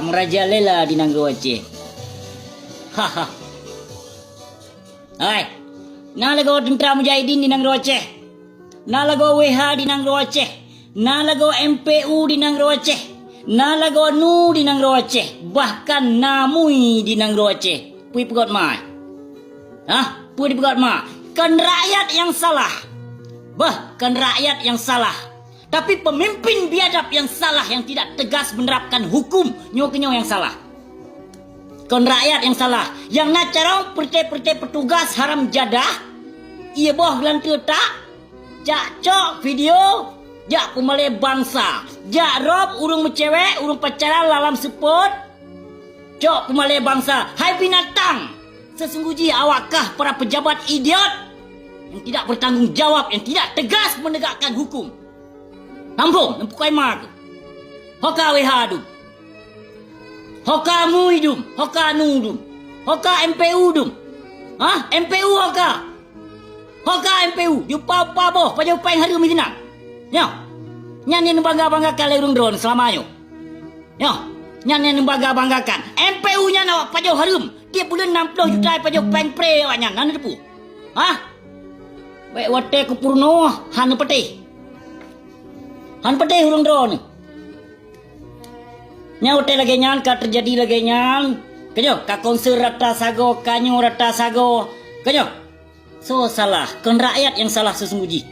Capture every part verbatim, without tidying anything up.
Merajalela di nanggroe Aceh. Haha. Hai, na lagoe teuntra mujahidin di nanggroe Aceh. Na lagoe W H di nanggroe Aceh. Na lagoe M P U di nanggroe Aceh. Na lagoe nu di nanggroe Aceh. Bahkan na MUI di nanggroe Aceh. Peue peugöt ma? Hah? Peue dipeugöt ma? Kon rakyat nyang salah. Bah, kon rakyat nyang salah. Tapi pemimpin biadab yang salah, yang tidak tegas menerapkan hukum, nyoe keunyoe nyang salah. Kon rakyat nyang salah. Nyang na carông peureté-peureté petugas haram jadah, ié boh geulanteue tak, jak cok video, jak peumalée bansa, jak rob ureuëng meucewek, ureuëng pacaran lam seupôt, cok peumalée bansa. Hai binatang! Sesungguh jih awak kah para pejabat idiot yang tidak bertanggung jawab, yang tidak tegas menegakkan hukum. Nampung, nampung kai ma keuh. Ho ka W H dum. Ho ka MUI dum, ho ka nu dum. Ho ka M P U dum. Hah? M P U ho ka? Ho ka M P U, diupa-upa boh, pajoh péng hareuem sinan. Nyoe. Nyan nyang neubangga-banggakan lé ureuëng droeneuh seulama nyoe. Nyoe. Nyan nyang neubangga-banggakan. M P U nyan awak pajoh hareuem. Tieb buleuen nam ploh juta pajoh péng pré awak nyan, hana teupeu. Hah? Bék watée keu peurunoe, hana peutéh. Hana peutéh ureuëng droeneuh. Nyan watée lagée nyan ka teujadi lagée nyan. Keunyoe, ka konser rata sagoe, ka nyoe rata sagoe. Keunyoe. Soe salah? Kon rakyat nyang salah sesungguh jih.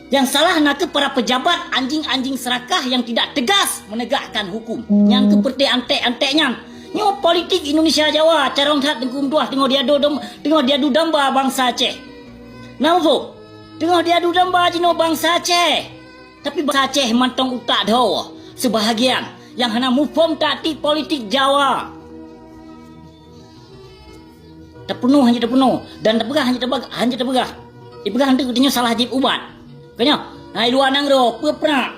Nyang salah na keuh para pejabat anjing-anjing serakah yang tidak tegas menegakkan hukum. Nyan keuh peureté anték-anték nyan. Nyoe politik Indonesia Jawa, carông that Teungku Meutuah teungoh diadu dom-, teungoh diadu domba bansa Aceh. Na muphom? Teungoh diadu domba jinoe bansa Aceh. Tapi bansa Aceh mantong utak dhoe, seubahagian nyang hana muphom taktik politik Jawa. Tapeunoh hana tapeunoh, dan tapeugah hana tapeugah, hana tapeugah. Ipeugah hana tanyoe salah jieb ubat. Keunyoe, hai luwa nanggroe, peue prak.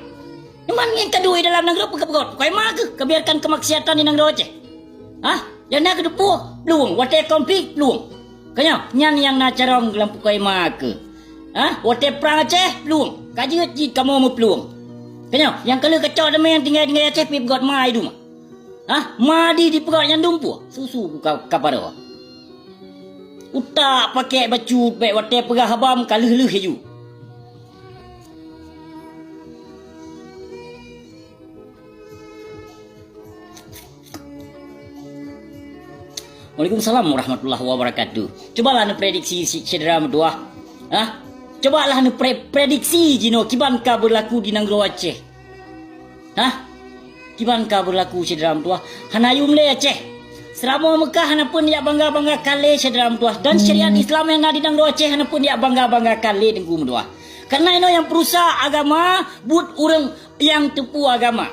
Nyoman ngieng ka duek dalam nanggroe peugah-peugah. Kai ma keuh, ka biarkan kemaksiatan di nanggroe Aceh. Hah? Nyang na keuh teupeu, plueng. Watée konflik, plueng. Keunyoe, nyan nyang na carông lam pukoi ma keuh. Hah? Watée prang Aceh, plueng. Ka jeuet jih kamoe meuplueng. Keunyoe, nyang ka lheueh kacok damé nyang tinggai-tinggai Aceh, pih peugöt ma idum. Hah? Ma di dipeugah nyang dum peue? Susu ka, ka paro. Utak pakék bacut bék watée peugah haba meukaleuh-leuh laju. Waalaikumsalam warahmatullahi wabarakatuh. Cubalah neuprediksi si syedara meutuah. Hah? Cubalah neupre-, prediksi jinoe kiban ka beulaku di nanggroe Aceh. Hah? Kiban ka beulaku syedara meutuah? Hana yum lé Aceh. Seuramoe Meukah hana peue jak bangga-banggakan lé syedara meutuah. Dan syariat Islam nyang na di nanggroe Aceh hana peue jak bangga-banggakan lé Teungku meutuah. Karena inoe nyang peurusak agama, buet ureuëng nyang teupeu agama.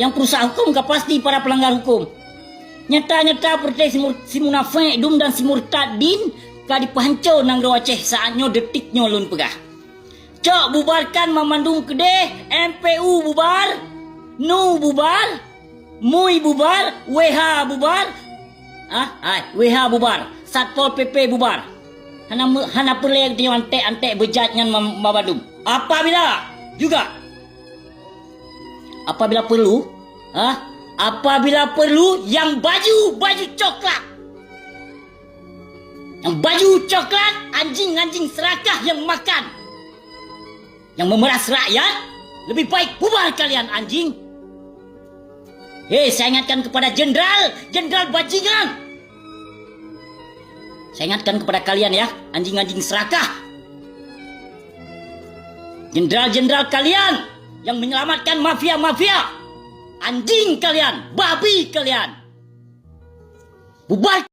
Nyang peurusak huköm ka pasti para peulanggar huköm. Nyata-nyata peureté si mur-, si munafék dum dan si murtad din ka jipeuhanco nanggroe Aceh saát nyoe, detik nyoe lôn peugah. Cok bubarkan banmandum keudeh, M P U bubar, nu bubar, MUI bubar, W H bubar. Ah, hai, W H bubar, Satpol P P bubar. Hana me-, hana peureulée geutanyoe anték-anték beujat nyan ma-, banmandum. Apabila juga, apabila perlu, ah, apabila perlu, nyang baju, baju coklat. Nyang baju coklat, anjing-anjing serakah nyang makan. Nyang memeras rakyat, lebih baik bubar kalian, anjing. Hei, saya ingatkan kepada jenderal, jenderal bajingan. Saya ingatkan kepada kalian ya, anjing-anjing serakah. Jenderal-jenderal kalian yang menyelamatkan mafia-mafia. Anjing kalian, babi kalian. Bubar